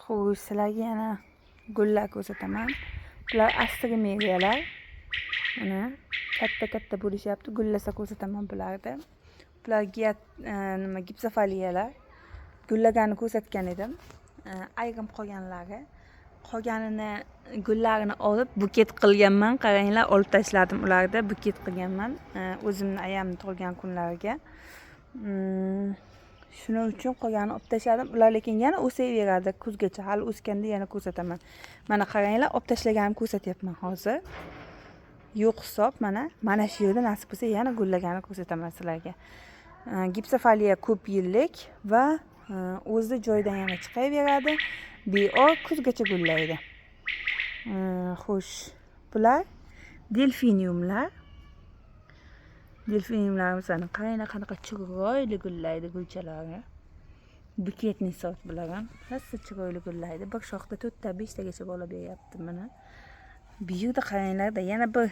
Xo'sh, sizlarga yana gullar ko'rsataman. Bular alstroemeriyalar. Mana katta katta bo'lishyapti. Gullasa ko'rsataman bularni. Bular nima, gipsofoliyalar. Gullaganini ko'rsatgan edim. Ayrim qolganlari. Qolganini gullarini olib buket qilganman. Qaranglar, olib tashladim ularni, buket qilganman. O'zimni ayamni tug'ilgan kunlariga. Shuning uchun qolganini olib tashladim. Ular lekin yana o'saveradi kuzgacha. Hali o'sganda yana ko'rsataman. Mana qaranglar, olib tashlaganimni ko'rsatyapman hozir. Yo'q hisob, mana shu yerda nasib bo'lsa yana gullaganini ko'rsataman sizlarga. Gipsofoliya ko'p yillik va o'zi joyidan yana chiqaveradi. Beor kuzgacha gullaydi. Xo'sh, bular delfiniumlar. Delfiniumlarimizni qaranglar, qanaqa chiroyli gullaydi gulchalari. Букетный sort bular ham. Rosa chiroyli gullaydi. Bir shoxda 4 ta, 5 tagacha bola beryapti mana. Bu yerda qaranglarda yana bir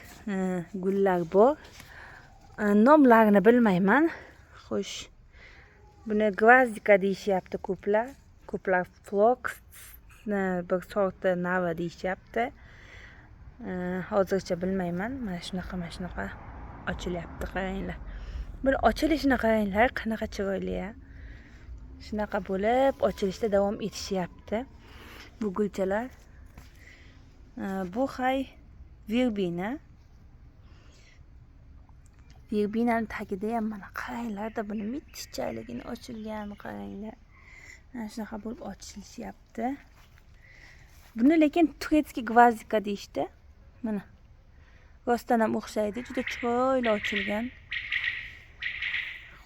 gullar bor. Nomlarini bilmayman. Xo'sh, buni гвоздика deyishyapti ko'plar. Ko'plar floks bir sorti nava deyishyapti. Hozircha bilmayman. Mana shunaqa, mana shunaqa ochilyapti, qaranglar. Buni ochilishini qaranglar, qanaqa chiroyli a. Shunaqa bo'lib ochilishda davom etishyapti bu gulchalar. Bu hay verbina. Verbinani tagida ham mana qaranglarda buni mittichaligini ochilgan, qaranglar. Mana shunaqa bo'lib ochilishyapti. Buni lekin турецкий гвоздика deyishdi. Mana. Rostdan ham o'xshaydi, juda chiroyli ochilgan.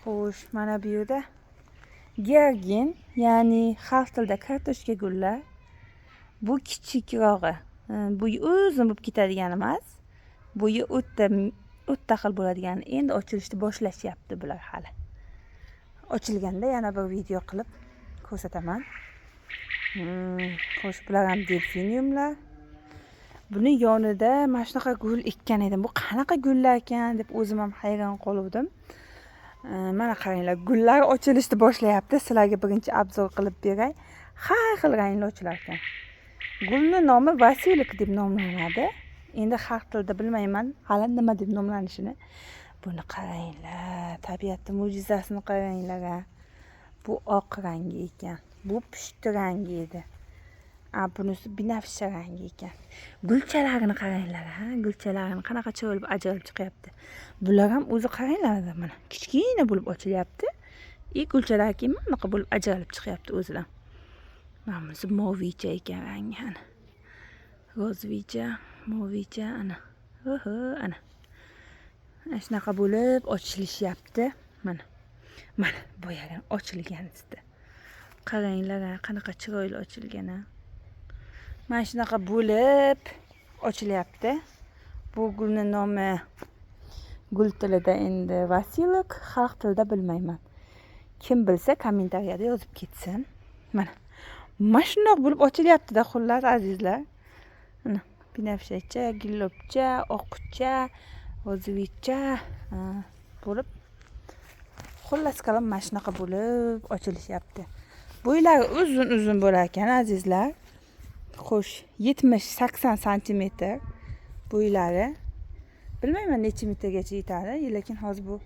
Xo'sh, mana bu yerda gergin, ya'ni xalq tilida kartoshka gullar. Bu kichikrog'i. Bo'yi uzun bo'lib ketadigan emas. Bo'yi o'ta o'ta xil bo'ladigan. Endi ochilishni boshlashyapti bular hali. Ochilganda yana bir video qilib ko'rsataman. Xo'sh, bular ham delfiniumlar. Buni yonida mana shunaqa gul ekkan edim. Bu qanaqa gullar ekan deb o'zim ham hayron qoluvdim. Mana qaranglar, gullar ochilishni boshlayapti. Sizlarga birinchi обзор qilib beray. Har xil rangli ochilar ekan. Gulni nomi василек deb nomlanadi. Endi xalq tilida bilmayman hali nima deb nomlanishini. Buni qaranglar, tabiatni mo'jizasini qaranglar a. Bu oq rangi ekan. Bu pushti rangi edi. A, bunisi binafsha rangi ekan. Gulchalarini qaranglar, ha, gulchalarini qanaqa chiroyli ajralib chiqyapti. Bular ham o'zi qaranglar, mana kichkina bo'lib ochilyapti. И gulchalar keyin mana bunaqa bo'lib ajralib chiqyapti o'zidan. Mana bunisi moviycha ekan rangi, ana. Розовый cha, moviycha, ana. Oho, ana. Mana shunaqa bo'lib ochilishyapti. Mana. Mana boyagi ochilganida. Qaranglar, qanaqa chiroyli ochilgan a. Mana shunaqa bo'lib ochilyapti. Bu gulni nomi gul tilida endi василек, xalq tilida bilmayman. Kim bilsa, kommentariyada yozib ketsin. Mana. Mana shundoq bo'lib ochilyapti-da, xullas, azizlar. Mana binafshacha, gillobcha, oqcha, розовый cha bo'lib, xullas kalom, mana shunaqa bo'lib ochilishyapti. Bo'ylari uzun uzun bo'lar ekan, azizlar. Xo'sh, 70-80 santimetr bo'ylari. Bilmayman, necha metrgacha yetadi, lekin hozir bu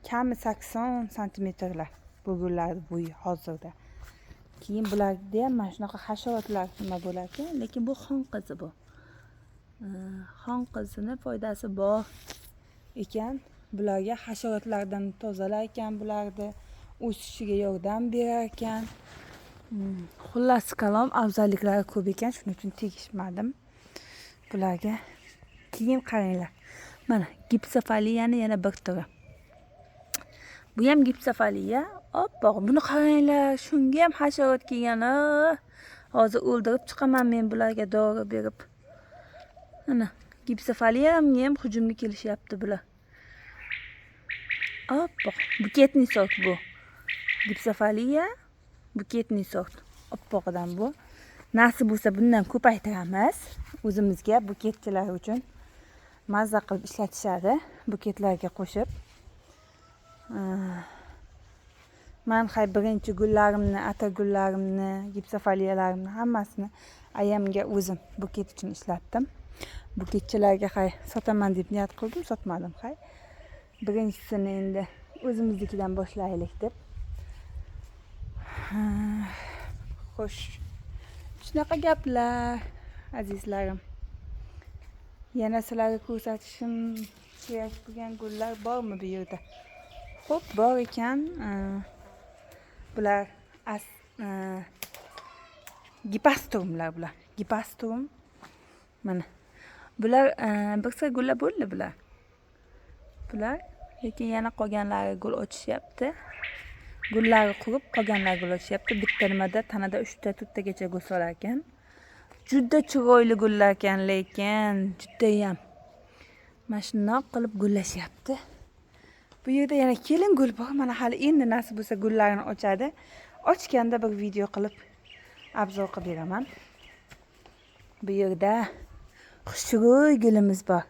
kami 80 santimetrlar bu gullarni bo'yi hozirda. Keyin bularda ham mana shunaqa hasharotlar nima bo'lar ekan, lekin bu xon qizi bu. Xon qizini foydasi bor ekan. Bularga hasharotlardan tozalar ekan, bularni o'sishiga yordam berar ekan. Xullas kalom, afzalliklari ko'p ekan, shuning uchun tegishmadim bularga. Keyin qaranglar. Mana gipsofoliyani yana bir turi. Bu ham gipsofoliya, oppoq. Buni qaranglar, shunga ham hasharot kelgan. Hozir o'ldirib chiqaman men bularga dori berib. Mana gipsofoliyamga ham hujumga kelishyapti bular. Oppoq, букетный sort bu. Gipsofoliya букетный sort. Oppog'idan bu. Nasib bo'lsa, bundan ko'paytiramiz o'zimizga, buketchilar uchun mazza qilib ishlatishadi, buketlarga qo'shib. Man hay birinchi gullarimni, atirgullarimni, gipsofaliyalarimni hammasini ayamga o'zim buket uchun ishlatdim. Buketchilarga hay sotaman deb niyat qildim, sotmadim hay. Birinchisini endi o'zimiznikidan boshlaylik deb. Xo'sh, shunaqa gaplar, azizlarim. Yana sizlarga ko'rsatishim kerak bo'lgan gullar bormi bu yerda? Xo'p, bor ekan. Bular gipastrumlar bular. Gipastrum. Mana. Bular bir xil gullar bo'ldi bular. Bular, lekin yana qolganlari gul ochishyapti. Gullari qurib, qolganlari gul ochishyapti. Bitta nimada tanada 3 ta 4 tagacha gul solar ekan. Juda chiroyli gullar ekan, lekin judayam mana shundoq qilib gullashyapti. Bu yerda yana kelin gul bor. Mana hali endi nasib bo'lsa gullarini ochadi. Ochganda bir video qilib обзор qilib beraman. Bu yerda xushro'y gulimiz bor.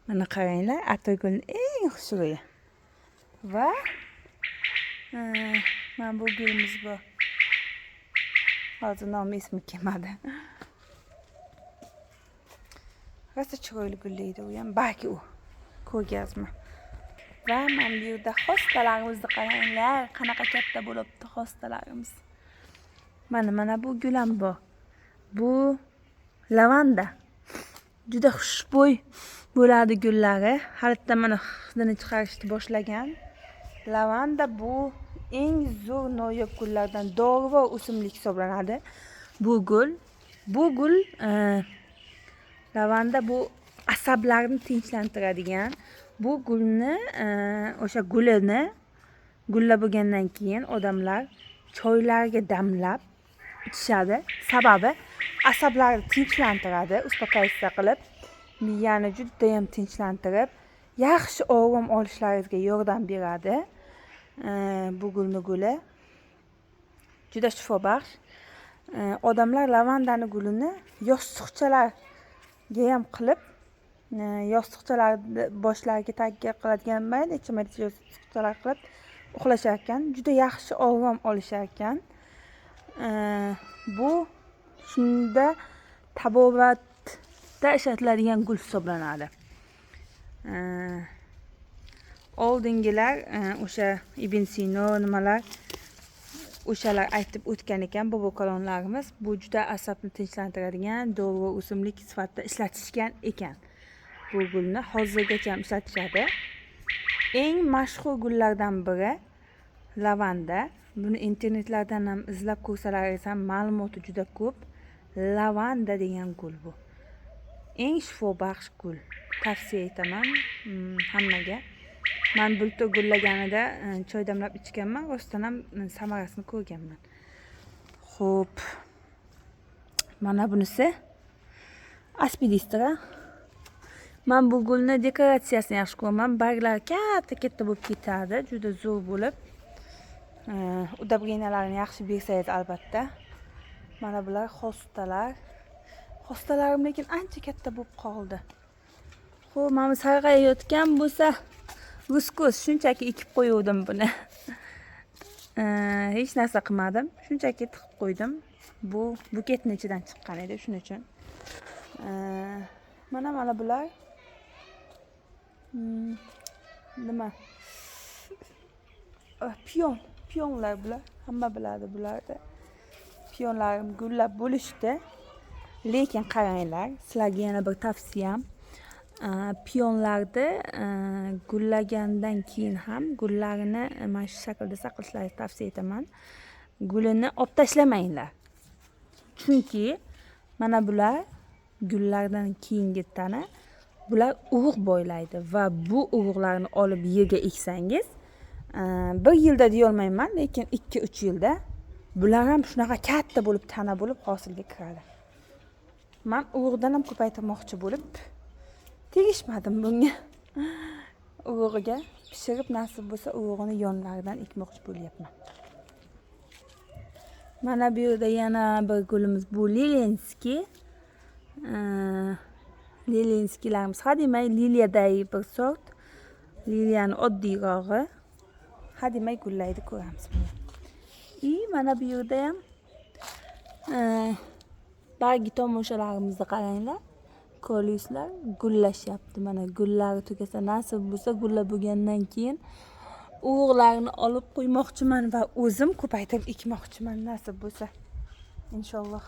Mana qaranglar, atirgulning eng xushro'yi. Va mana bu gulimiz bor. Hozir nomi esimga kelmadi. Rosa chiroyli gullaydi u ham, balki u ko'rgazma. Va mana bu yerda hostalarimizni qaranglar, qanaqa katta bo'libdi hostalarimiz. Mana bu gul ham bor. Bu lavanda. Juda xushbo'y bo'ladi gullari. Halitda mana hidini chiqarishni boshlagan. Lavanda bu eng zo'r noyob gullardan, dorivor o'simlik hisoblanadi. Bu gul lavanda bu asablarni tinchlantiradigan. Bu gulni o'sha gulini gullab bo'lgandan keyin odamlar choylarga damlab ichishadi. Sababi asablarni tinchlantiradi, успокаиваться qilib, miyani juda ham tinchlantirib, yaxshi orom olishlaringizga yordam beradi. Bu gulni guli juda shifobaxsh. Odamlar lavandani gulini yostiqchalarga ham qilib, yostiqchalarni boshlariga tagiga qiladigan mayda mayda yostiqchalar qilib uxlashar ekan, juda yaxshi orom olishar ekan. Bu shunda tabobatda ishlatiladigan gul hisoblanadi. Oldingilar o'sha Ibn Sino nimalar o'shalar aytib o'tgan ekan bobo kalonlarimiz, bu juda asabni tinchlantiradigan dori o'simlik sifatida ishlatishgan ekan. Bu gulni hozirgacha ham ishlatishadi. Eng mashhur gullardan biri lavanda. Buni internetlardan ham izlab ko'rsalaringiz ham ma'lumoti juda ko'p. Lavanda degan gul bu. Eng shifobaxsh gul. Tavsiya etaman hammaga. Men bultur gullaganida choy damlab ichganman, rostdan ham samarasini ko'rganman. Xo'p. Mana bunisi aspidistra. Men bu gulni dekoratsiyasini yaxshi ko'raman. Barglari katta-katta bo'lib ketadi, juda zo'r bo'lib. Удобренияларni yaxshi bersangiz albatta. Mana bular hostalar. Hostalarim lekin ancha katta bo'lib qoldi. Xo'p, mana bu sarg'ayotgan bo'lsa, ruskoz shunchaki ekib qo'yuvdim buni. Hech narsa qilmadim, shunchaki tiqib qo'ydim. Bu buketni ichidan chiqqan edi, shuning uchun. Mana bular. Nima? Piyon, piyonlar bular. Hamma biladi bularni. Piyonlarim gullab bo'lishdi. Lekin qaranglar, sizlarga yana bir tavsiyam. Piyonlarni gullagandan keyin ham gullarini mana shu shaklda saqlashlaringizni tavsiya etaman. Gulini olib tashlamanglar. Chunki mana bular gullardan keyingi tana, bular urug' boylaydi va bu urug'larni olib yerga eksangiz, bir yilda deya olmayman, lekin 2-3 yilda bular ham shunaqa katta bo'lib tana bo'lib hosilga kiradi. Men urug'dan ham ko'paytirmoqchi bo'lib tegishmadim bunga. Urug'iga pishirib nasib bo'lsa urug'ini yonlaridan ekmoqchi bo'lyapman. Mana bu yerda yana bir gulimiz, bu Lilenskiy. Lilenskiylarimiz hademay liliyadagi bir sort. Liliyani oddiyrog'i. Hademay gullaydi, ko'ramiz buni. И mana bu yerda ham bargi tomoshalarimizni qaranglar. Kolislar gullashyapti. Mana gullari tugasa, nasib bo'lsa, gullab bo'lgandan keyin urug'larini olib qo'ymoqchiman va o'zim ko'paytirib ekmoqchiman, nasib bo'lsa, inshaalloh.